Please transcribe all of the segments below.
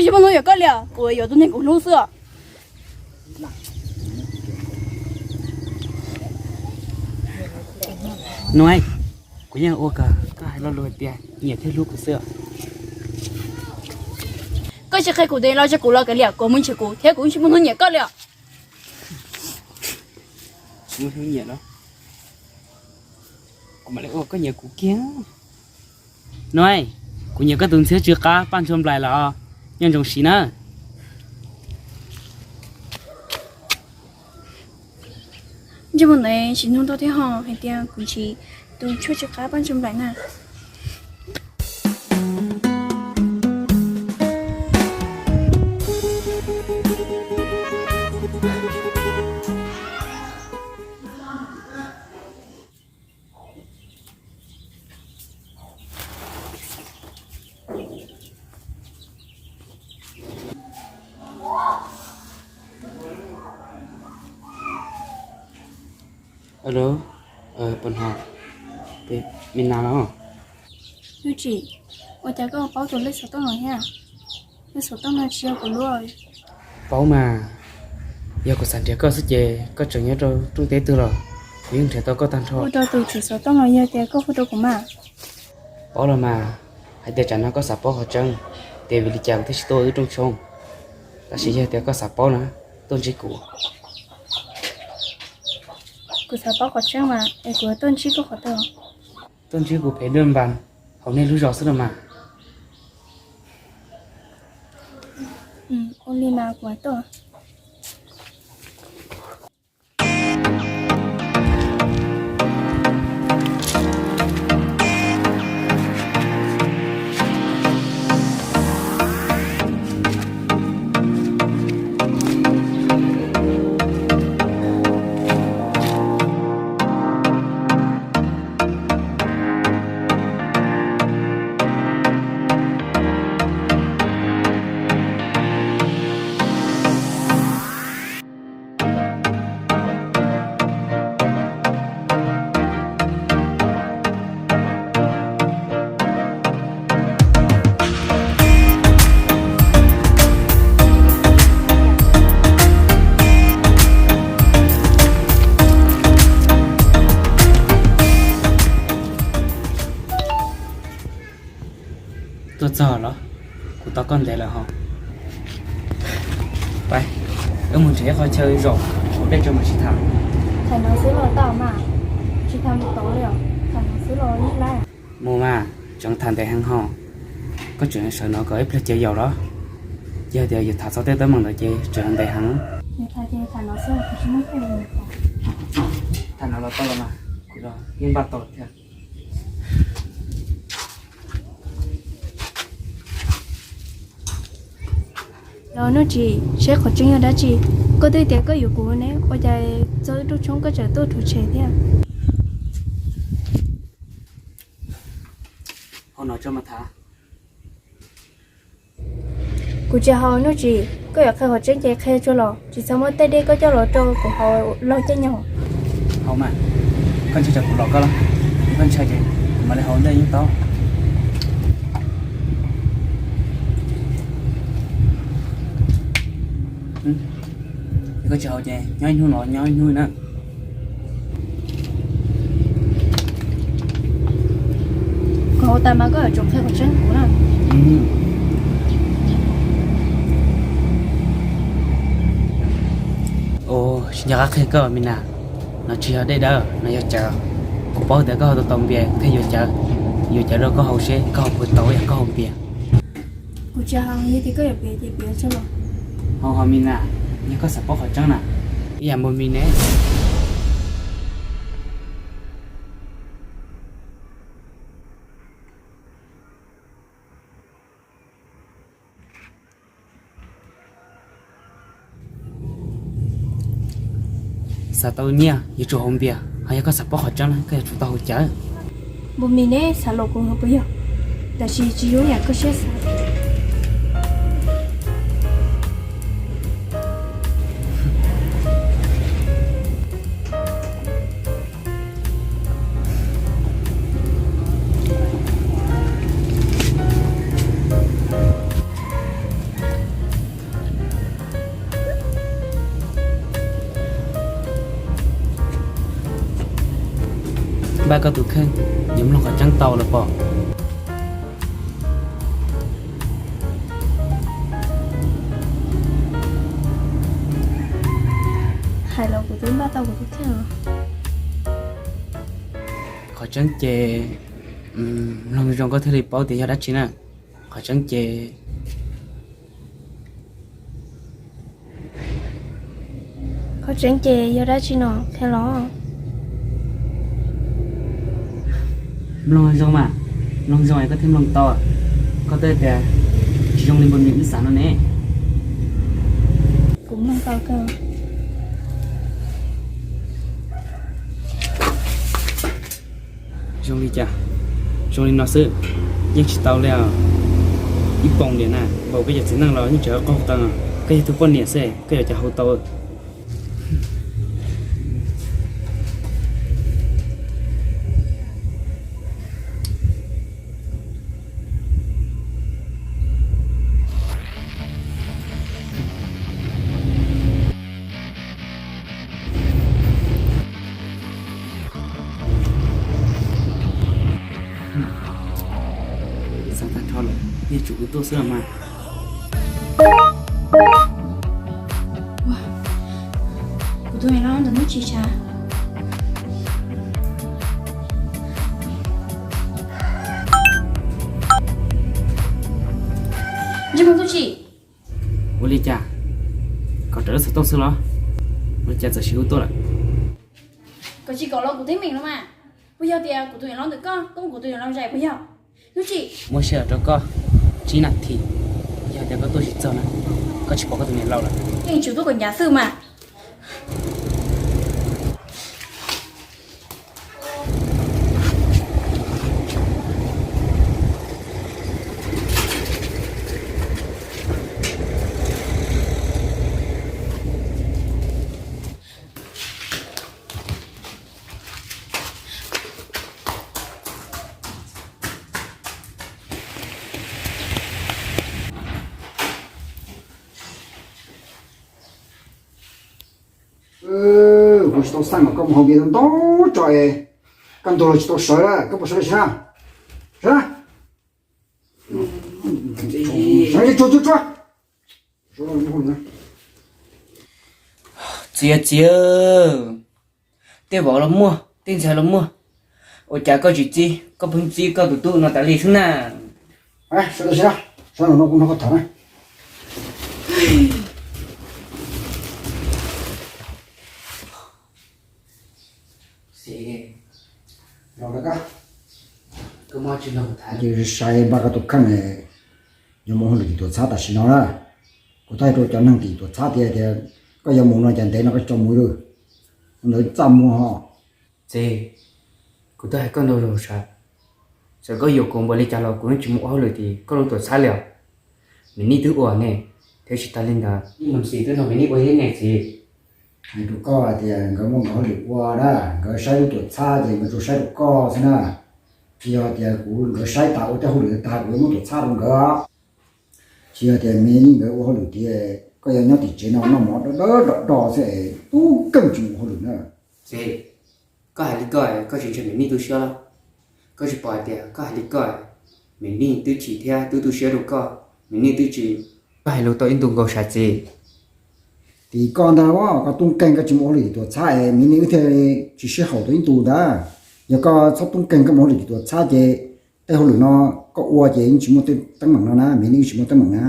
Tsis muaj hnub nyiam koj li, kuv yuav tus neeg kuv hlub xwb. Nuj, kuv yeej ua kom koj hais lo lus hais tias nyiam thiab hlub kuv xwb. Koj tsis qhia kuv tes los tso kuv los kav liam, kuv mus nrhiav kuv thiab, kuv tsis muaj hnub nyiam koj li os. Tsis muaj hnub nyiam los kuv mam li ua koj nyiam kuv kiag. Nuj, kuv nyiam koj tus ntxhiab tsw qab paj ntsuag nplaim los nyob ntsoov siv na. Ntsej muag ntawd tsis hnub nto thiab ho hais tias kuv ntsib tus tshuaj tsw qab paj ntsuag nplaim na. Alo, pos no, me nas los? Nuj Tsim, ua cas koj paub tus lej xov tooj no thiab? Lej xov tooj no tsis yog kuv lub. Paub mas, yog kuv xav nrhiav koj xwb ces koj tseem nyob rau rooj teb twg los kuv yeej nrhiav tau koj tag nrho. Hu rau tus tswv xov tooj no yog tias koj hu rau kuv mas. Paub los mas, hais tias tsam no koj xav paub qhov tseeb, ces vim li cas kuv thiaj tsis tuaj wb rooj tshoob. Tab sis yog tias koj xav paub na, tuaj ntsib kuv. Kuv xav paub qhov tseeb mas es kuv tuaj ntsib koj qhov twg? Tuaj ntsib kuv pem Duaj Npas hauv nej lub zos xwb los mas. Ua li mas kuv mam tuaj. Tuaj txog los? Kuv tos koj ntev lawm hos. Pab, wb mus nrhiav ib qho chaw zaum haus dej tso mam sib tham. Tham no xwb los tau mas, tsis tham mus tod li os, tham no xwb los ib lab. Mus mas, tseem tham ntev heev hos. Koj tseem sawv no kom ib pliag cia yaum los? Yog tias yus tham txog tej teeb meem ntawd ces tseem ntev heev. Tham no los tau los mas, kuv los yeej npaj tau thiab. Los Nuj Tsim, seb qhov tseeb yog dab tsi? Koj twb tias koj yuav kuv ne, ua cas txog wb rooj tshoob koj tseem tuaj rhuav tshem thiab? Hau no tso mas tham. Kuv tsis haus Nuj Tsim, koj yuav qhia qhov tseeb ces qhia tsuag los, tsis txhob muab tej dej koj coj los rau kuv haus laug caij nyoog. Haus mas, koj ntshai tsam kuv lom koj los? Yog koj ntshai ces kuv mam li haus ntej yeej tau. Yog koj tsis haus ces nyob ib hnub no nyob ib hnub na. Kuv haus tas mas koj yuav tsum qhia qhov tseeb kuv na. Tsis nco qab qhia koj me nas, no tsis yog dej dawb, no yog cawv. Kuv paub tias koj haus tau tau npias thiaj yuav cawv. Yuav cawv rau koj haus seb koj haus puas tau ib yam koj haus npias. Kuv tsis haus, yog tias koj yuav piav ces piav tso los. Haus ho me nas, yog koj xav paub qhov tseeb na. Ib yam npug me ne. Xav tau nyiaj yuav tsum haus npias, ho yog koj xav paub qhov tseeb na koj yuav tsum tau haus cawv. Npug mis neb xav los kuv puas yog? Tab sis tsis zoo yam koj siab xav. Npaj koj tus kheej, yuav mloog qhov tseeb tau los pom. Hais los kuv twb npaj tau kuv tus kheej os. Qhov tseeb ces, mloog zoo koj thiaj li paub tias yog dab tsi na. Qhov tseeb ces Qhov tseeb ces yog dab tsi no, qhia los? Mloog zoo mas, mloog zoo es koj thiaj mloog tau. Koj twb tias tsis zoo li npus nws wb xav no ne. Kuv mloog tau kawg. Zoo li cas? Zoo li no xwb, yeej tsis tau li os. Ib poom niam na, npaum koj cov txiv neej los yeej tseem qaug qee, koj yog tus poj niam xwb, koj yuav cas hu tau. Xav tag nrho lawm, yeej tsum wb tuaj xwb los mas. Kuv tus niam hlob ntawm nub tsis sav. Ntsej muag tub tsi? Ua li cas? Kom raws lub xov tooj xwb los? Ua li cas txawm sim hu tuaj lawm? Koj tsis kom los kuv teeb meem no mas. Puas yog tias kuv tus niam hlob ntawm koj tuaj muab kuv tus niam hlob zais puas yog? Tub tsi? Muaj sij hawm rau koj tsib nas this, yog tias koj tuaj tsis txog na, koj tsis pom koj tus niam laus lawm. Yeej tsum tuaj kom ncav xwb mas. Kuv tsis tau xeeb mas koj mus haus npias ntau tso es kaj ntug los tsis tau sawv, koj puas sawv los sis na? Sawv na. Sawv tsuag tsuag tsuag. Txiv, txiv, tej vauv los muaj, tej ntxhais los muaj, ua cas koj tsis txib, koj pheej txib koj tus tub no tas li xwb na? Sawv los sis na, sawv no kuv nrog koj tham na. Ces sai npaj koj tus kheej, yuav mus hauj lwm tim tuam txhab tam sim no na. Kuv twb hais rau cov neeg tim tuam txhab tias, tias koj yuav mus no cas ntev no koj tsis tau mus li. Ntawd txaj muag ho. Txiv, kuv twb hais koj ntau zaus sav, txawm koj yuam kuv npaum li cas los kuv yeej tsis mus ua hauj lwm tim koj lub tuam txhab li os. Miv Nij twb ua ne, thiab tsis tas li ntawd, Ib Nus Xis twb nrog Miv Nij ua thiab ne txiv. Hais rau koj hais tias nkawd muaj nkawd hauj lwm ua na, nkawd saib lub tuam txhab ces nkawd tsuas saib rau koj xwb na. Tsis yog tias kuv, nkawd saib tas ua tej hauj lwm tag kuv yuav muab tuam txhab rau nkawd. Tsis yog tias Miv Nij nkawd ua hauj lwm tias koj yuav nyob tim tsev no noj mov dawb dawb do do xwb es tub keej tsis mus ua hauj lwm na. Txiv, koj hais li koj, koj tsis ntseeg Miv Nij tu siab los? Koj tsis pom hais tias koj hais li koj, Miv Nij twb chim thiab twb tu siab rau koj, Miv Nij twb tsis, koj hais lus tau ib ntus nkaus sav txiv. Tim koj ntag, koj tub keej koj tsis mus ua hauj lwm tim tuam txhab es Miv Nij wb thiaj tsis sib haum tau ib ntus ntag. Yog koj txhob tub keej koj mus hauj lwm tim tuam txhab ces tej hauj lwm no koj ua ces yeej tsis muaj teeb meem no na, Miv Nij yeej tsis muaj teeb meem na.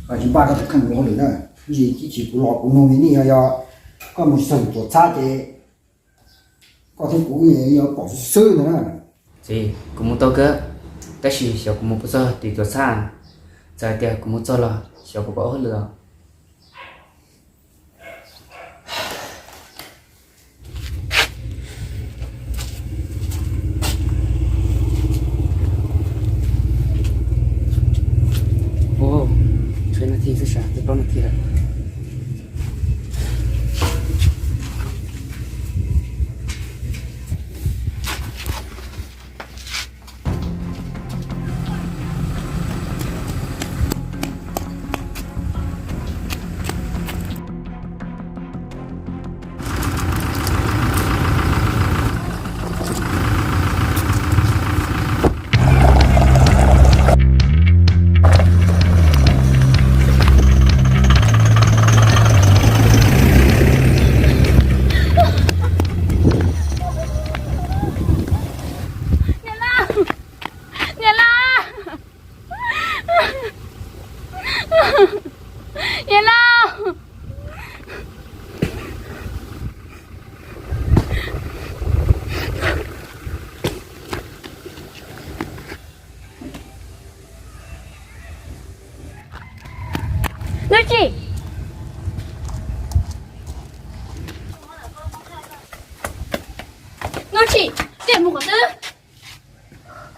Koj tsis npaj koj tus kheej mus ua hauj lwm na, ib ntsis ib chim kuv los kuv nug Miv Nij, yog koj mus tsis txog tim tuam txhab ces koj thiab kuv yuav pom xwb xwb ntag na. Txiv, kuv mus tau kawg, tab sis xyov kuv mus puas txog tim tuam txhab. Txawm hais tias kuv mus txog los xyov kuv puas ua hauj lwm os. Ua, tshuav nas this xwb sav, twb plaub nas this lawm. Niam laus! Nuj Tsim! Nuj Tsim, koj mus qhov twg?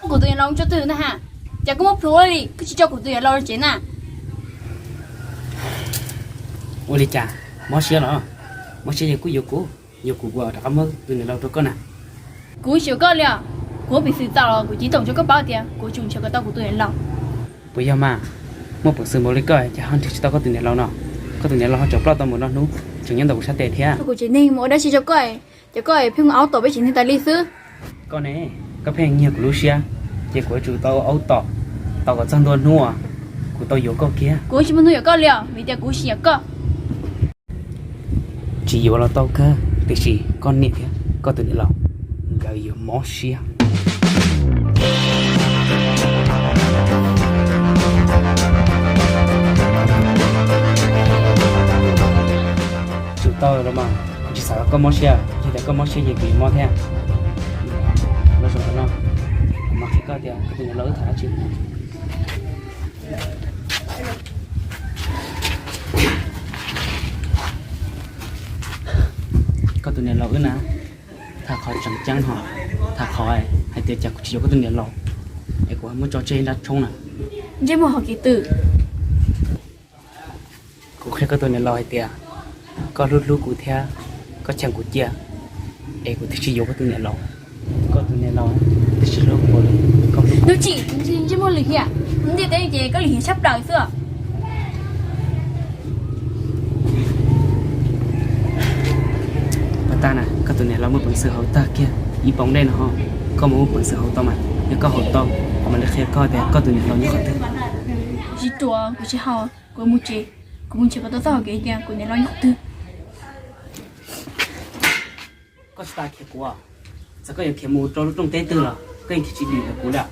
Kuv tus niam laus tso twg na ha? Cas koj muab plhuav ua li, koj tsis coj kuv tus niam laus los tsev na? Ua li cas? Mob siab los? Mob siab ces kuj yuav kuv, yuav kuv kuv rov qab muab tus niam laus rau koj na. Kuv tsis yuav koj li os. Kuv muaj peev xwm tau los kuv cev toom rau koj paub tias kuv tseem nrhiav kom tau kuv tus niam laus. Puas yog mas? Muaj peev xwm npaum li koj ces ho nrhiav tsis tau koj tus niam laus no. Koj tus niam laus ho tseem ploj tau mus no hnub, tseem nyob ntawm kuv sab tes thiab. Kuv tsev neeg mus ua dab tsi rau koj, ces koj pheej mus aub tom peb tsev neeg tas li xwb. Koj ne, koj pheej nyiag kuv lub siab, ces kuv yuav tsum tau aub tom, tos kom txog ntua hnub uas kuv tau yuav koj kiag. Kuv tsis muaj hnub yuav koj li os, vim tias kuv tsis nyiam koj. Tsis yuav los tau kawg, tiam sis koj niam thiab koj tus niam laus nkawd yuav mob siab. Tsum tau los mas, kuv tsis xav kom koj mob siab, yog tias koj mob siab ces kuv yuav mob thiab. Los zaum no, kuv mam qhia koj tias koj tus niam laus wb tham dab tsi. Koj tus niam laus wb na, tham qhov tseem ceeb ho, tham qhov hais tias cas kuv tsis yuav koj tus niam laus, es kuv muab tso tseg nrab tshoob na. Ntsej muag hauv kev twm. Kuv qhia koj tus niam laus hais tias koj hlub hlub kuv thiab koj cheem kuv cia, es kuv thiaj tsis yuav koj tus niam laus. Koj tus niam laus twb tsis hlub kuv li, koj hlub kuv. Nuj Tsim, ntsej muag lim hiam, ntiaj teb ces koj lim hiam tshaj plaws xwb. Puas tag na, koj tus niam laus muaj peev xwm haus tag kiag ib poom dej no ho, koj mus muaj peev xwm haus tau mas, yog koj haus tau, kuv mam li qhia koj tias koj tus niam laus nyob qhov twg. Tsis ruam, kuv tsis haus, kuv mus tsev, kuv mus tsev kom tau txoj hau kev tias kuv niam laus nyob qhov twg. Koj tsis tas khiav kuv, txawm koj yuav khiav mus rau lub rooj teb twg los koj yeej khiav tsis dim ntawm kuv lawm.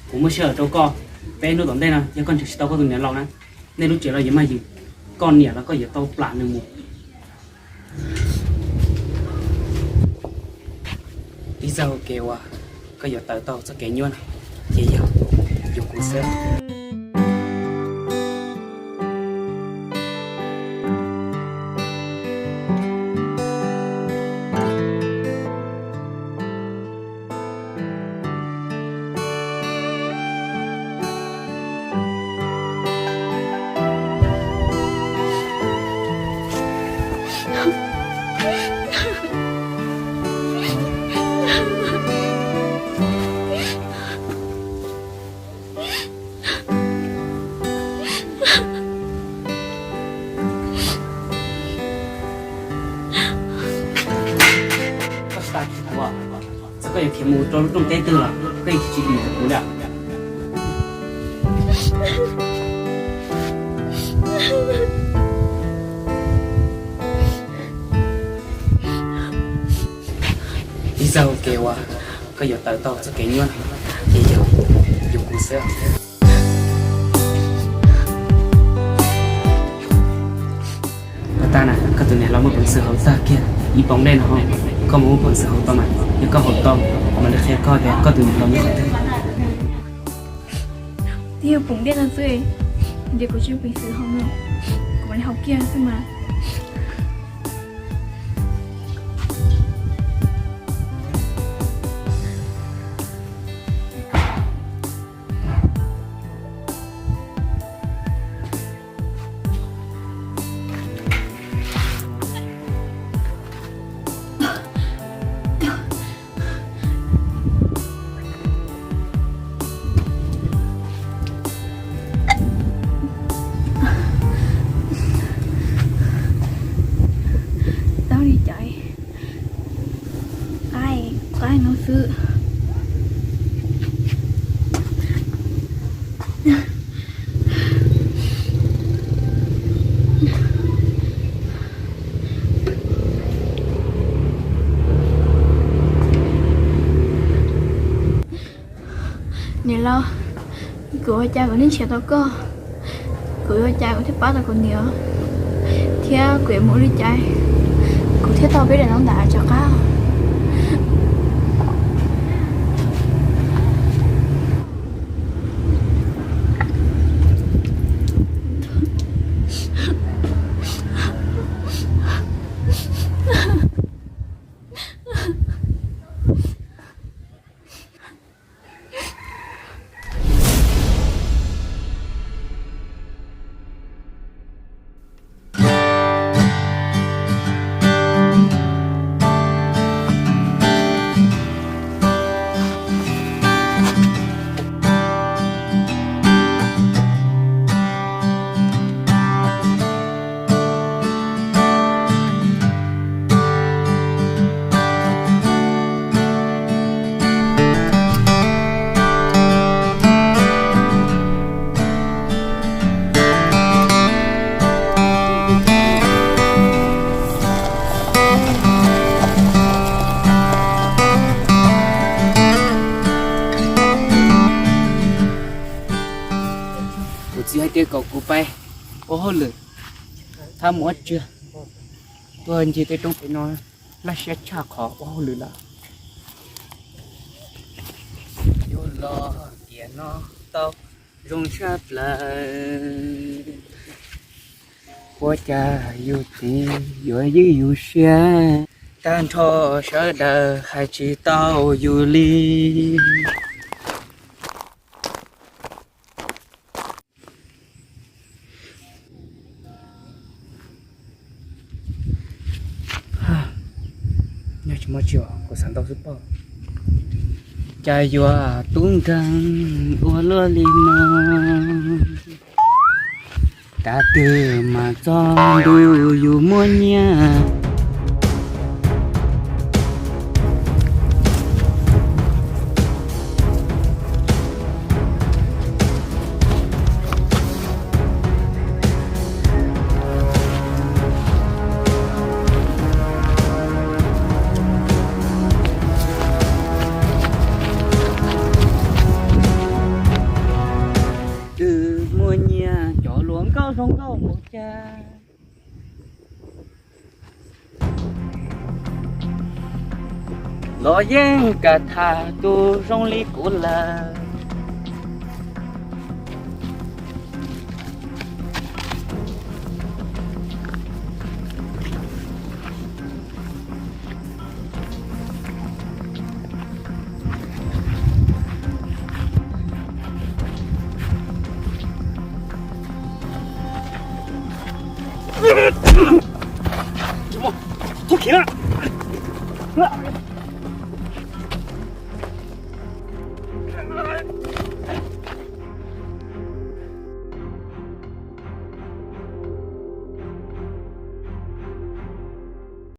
Kuv muab sij hawm rau koj peb hnub tom ntej no, yog koj nrhiav tsis tau koj tus niam laus na, nej lub tsev los yuav maj ywg, koj niam los koj yuav tau plam nws mus. Ib txoj hau kev uas koj yuav tawm tau txoj kev nyuaj na, ces yog yuav kuv xwb. Koj tsis tas khiav kuv, txawm koj yuav khiav mus rau lub rooj teb twg los koj yeej khiav tsis dim ntawm kuv lawm. Ib txoj hau kev uas koj yuav tawm tau txoj kev nyuaj na, ces yog yuav kuv xwb. Puas tag na, koj tus niam laus muaj peev xwm haus tag kiag ib poom dej no ho, koj mus muaj peev xwm haus tau mas, yog koj haus tau, kuv mam li qhia koj tias koj tus niam laus nyob qhov twg. Twb yog poom dej no xwb, ces kuv tsis muaj peev xwm haus no, kuv mam li haus kiag xwb mas. Tau li cas qaib qaib no xwb. Niam laus, kuv ua cas kuv thiaj nrhiav tau koj? Kuv yuav ua cas kuv thiaj pab tau kuv niam, thiab kuv yuav mus ua li cas kuv thiaj tau peb daim ntaub ntawv rov qab? Kuv txiv hais tias kom kuv pab ua hauj lwm, txhob mus ua tsiaj, tuaj ncig tej roob tej no laj siab tshaj qhov ua hauj lwm lawm. Yuav los tiam no tau zoo tshaj plaws, ua cas yus txiv yuav ywj yus siab, tag nrho sawv daws hais tsis tau yus li. Nyob tsis muaj tsi os, kuv xav ntau xwb pob. Cas yuav tub nkeeg ua luaj li no, tav twg mas txog ntu yus muaj nyiaj. Twb muaj nyiaj cov hluas nkauj zoo nkauj npaum cas los yeej kam tham tus zoo li kuv lawm. Txhob khiav,